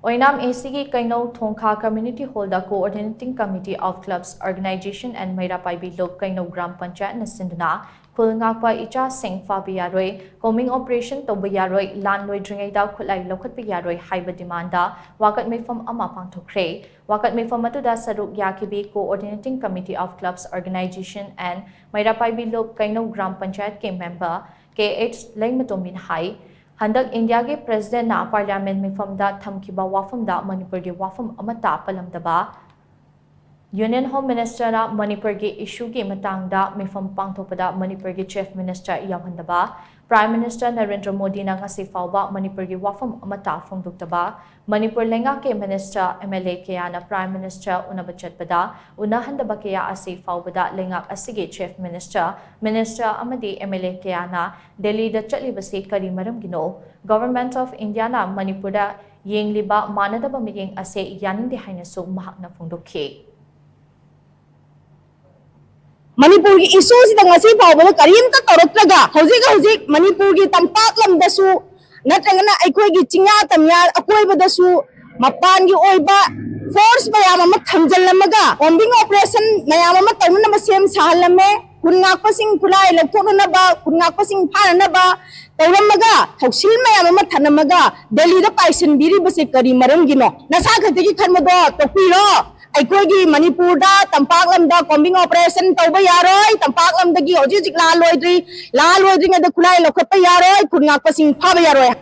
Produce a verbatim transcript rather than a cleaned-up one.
ꯑꯣꯏꯅꯥꯝ ꯑꯦ ꯁꯤꯒꯤ ꯀꯩꯅꯧ ꯊꯣꯡꯈꯥ ꯀꯝꯃ꯭ꯌꯨꯅꯤꯇꯤ ꯍꯣꯜꯗ Coordinating Committee of Clubs Organisation and ꯃꯩꯔꯥ ꯄꯥꯏꯕꯤ ꯂꯨꯞ ꯀꯩꯅꯧ ꯒ꯭ꯔꯥꯝ ꯄꯟꯆꯥꯌꯠꯅ ꯁꯤꯟꯗꯨꯅ ꯈꯨꯜ ꯉꯥꯛꯄ ꯏꯆꯥꯁꯤꯡ ꯐꯥꯕ ꯌꯥꯔꯣꯏ, ꯀꯣꯝꯕꯤꯡ ꯑꯣꯄꯔꯦꯁꯟ ꯇꯧꯕ ꯌꯥꯔꯣꯏ, ꯂꯥꯟ ꯂꯣꯏꯗ꯭ꯔꯤꯉꯩꯗ ꯈꯨꯠꯂꯥꯏ ꯂꯧꯈꯠꯄ ꯌꯥꯔꯣꯏ ꯍꯥꯏꯕ ꯗꯤꯃꯥꯟꯗ ꯋꯥꯀꯠ ꯃꯤꯐꯝ ꯑꯃ ꯄꯥꯡꯊꯣꯛꯈ꯭ꯔꯦ꯫ ꯋꯥꯀꯠ ꯃꯤꯐꯝ ꯑꯗꯨꯗ ꯁꯔꯨꯛ ꯌꯥꯈꯤꯕꯤ Coordinating Committee of Clubs Organisation and ꯃꯩꯔꯥ ꯄꯥꯏꯕꯤ ꯂꯨꯞ ꯀꯩꯅꯧ ꯒ꯭ꯔꯥꯝ ꯄꯟꯆꯥꯌꯠꯀꯤ ꯃꯦꯝꯕꯔ ꯀꯦ ꯑꯩꯆ ꯂꯩꯃꯇꯣꯝꯕꯤꯅ ꯍꯥꯏ, ꯍꯟꯗꯛ ꯏꯟꯗꯤꯌꯥꯒꯤ ꯄ꯭ꯔꯦꯁꯤꯗꯦꯟꯠꯅ ꯄꯥꯔꯂꯤꯌꯥꯃꯦꯟꯠ ꯃꯤꯐꯝꯗ ꯊꯝꯈꯤꯕ ꯋꯥꯐꯝꯗ ꯃꯅꯤꯄꯨꯔꯒꯤ ꯋꯥꯐꯝ ꯑꯃꯠꯇ ꯄꯜꯂꯝꯗꯕ, ꯌꯨꯅꯤꯌꯟ ꯍꯣꯝ ꯃꯤꯅꯤꯁꯇꯔꯅ ꯃꯅꯤꯄꯨꯔꯒꯤ ꯏꯁꯨꯒꯤ ꯃꯇꯥꯡꯗ ꯃꯤꯐꯝ ꯄꯥꯡꯊꯣꯛꯄꯗ ꯃꯅꯤꯄꯨꯔꯒꯤ ꯆꯤꯐ ꯃꯤꯅꯤꯁꯇꯔ ꯌꯥꯎꯍꯟꯗꯕ, ꯄ꯭ꯔꯥꯏꯝ ꯃꯤꯅꯤꯁꯇꯔ ꯅꯔꯦꯟꯗ꯭ꯔ ꯃꯣꯗꯤꯅ ꯉꯁꯤ ꯐꯥꯎꯕ ꯃꯅꯤꯄꯨꯔꯒꯤ ꯋꯥꯐꯝ ꯑꯃꯠꯇ ꯐꯣꯡꯗꯣꯛꯇꯕ, ꯃꯅꯤꯄꯨꯔ ꯂꯩꯉꯥꯛꯀꯤ ꯃꯤꯅꯤꯁꯇꯔ, ꯑꯦꯝ ꯑꯦꯜ ꯑꯦ ꯀꯌꯥꯅ ꯄ꯭ꯔꯥꯏꯝ ꯃꯤꯅꯤꯁꯇꯔ ꯎꯅꯕ ꯆꯠꯄꯗ ꯎꯅꯍꯟꯗꯕ ꯀꯌꯥ ꯑꯁꯤ ꯐꯥꯎꯕꯗ ꯂꯩꯉꯥꯛ ꯑꯁꯤꯒꯤ ꯆꯤꯐ ꯃꯤꯅꯤꯁꯇꯔ, ꯃꯤꯅꯤꯁꯇꯔ ꯑꯃꯗꯤ ꯑꯦꯝ ꯑꯦꯜ ꯑꯦ ꯀꯌꯥꯅ ꯗꯦꯜꯂꯤꯗ ꯆꯠꯂꯤꯕꯁꯤ ꯀꯔꯤ ꯃꯔꯝꯒꯤꯅꯣ? ꯒꯚꯔꯟꯃꯦꯟꯠ ꯑꯣꯐ ꯏꯟꯗꯤꯌꯥꯅ ꯃꯅꯤꯄꯨꯔꯗ ꯌꯦꯡꯂꯤꯕ ꯃꯥꯟꯅꯗꯕ ꯃꯤꯠꯌꯦꯡ ꯑꯁꯦ ꯌꯥꯅꯤꯡꯗꯦ ꯍꯥꯏꯅꯁꯨ ꯃꯍꯥꯛꯅ ꯐꯣꯡꯗꯣꯛꯈꯤ꯫ ꯃꯅꯤꯄꯨꯔꯒꯤ ꯏꯁꯨꯁꯤꯗ ꯉꯁꯤ ꯐꯥꯎꯕꯗ ꯀꯔꯤꯝꯇ ꯇꯧꯔꯛꯇ꯭ꯔꯒ, ꯍꯧꯖꯤꯛ ꯍꯧꯖꯤꯛ ꯃꯅꯤꯄꯨꯔꯒꯤ ꯇꯝꯄꯥꯛ ꯂꯝꯗꯁꯨ ꯅꯠꯇ꯭ꯔꯒꯅ ꯑꯩꯈꯣꯏꯒꯤ ꯆꯤꯡꯌꯥ ꯇꯝꯌꯥ ꯑꯀꯣꯏꯕꯗꯁꯨ ꯃꯄꯥꯟꯒꯤ ꯑꯣꯏꯕ ꯐꯣꯔꯁ ꯃꯌꯥꯝ ꯑꯃ ꯊꯝꯖꯤꯜꯂꯝꯃꯒ, ꯀꯣꯝꯕꯤꯡ ꯑꯣꯄꯔꯦꯁꯟ ꯃꯌꯥꯝ ꯑꯃ ꯇꯧꯅꯅꯕ ꯁꯦꯝ ꯁꯥꯍꯜꯂꯝꯃꯦ꯫ ꯈꯨꯟ ꯉꯥꯛꯄꯁꯤꯡ ꯈꯨꯠꯂꯥꯏ ꯂꯧꯊꯣꯛꯅꯅꯕ, ꯈꯨꯟ ꯉꯥꯛꯄꯁꯤꯡ ꯐꯥꯅꯅꯕ ꯇꯧꯔꯝꯃꯒ, ꯊꯧꯁꯤꯜ ꯃꯌꯥꯝ ꯑꯃ ꯊꯅꯝꯃꯒ ꯗꯦꯜꯂꯤꯗ ꯄꯥꯏꯁꯤꯟꯕꯤꯔꯤꯕꯁꯦ ꯀꯔꯤ ꯃꯔꯝꯒꯤꯅꯣ? ꯅꯁꯥ ꯈꯛꯇꯒꯤ ꯈꯟꯕꯗꯣ ꯇꯣꯛꯄꯤꯔꯣ꯫ ꯑꯩꯈꯣꯏꯒꯤ ꯃꯅꯤꯄꯨꯔꯗ ꯇꯝꯄꯥꯛ ꯂꯝꯗ ꯀꯣꯝꯕꯤꯡ ꯑꯣꯄꯔꯦꯁꯟ ꯇꯧꯕ ꯌꯥꯔꯣꯏ꯫ ꯇꯝꯄꯥꯛ ꯂꯝꯗꯒꯤ ꯍꯧꯖꯤꯛ ꯍꯧꯖꯤꯛ ꯂꯥꯜ ꯂꯣꯏꯗ꯭ꯔꯤ꯫ ꯂꯥꯜ ꯂꯣꯏꯗ꯭ꯔꯤꯉꯩꯗ ꯈꯨꯠꯂꯥꯏ ꯂꯧꯈꯠꯄ ꯌꯥꯔꯣꯏ꯫ ꯈꯨꯟ ꯉꯥꯛꯄꯁꯤꯡ ꯐꯥꯕ ꯌꯥꯔꯣꯏ꯫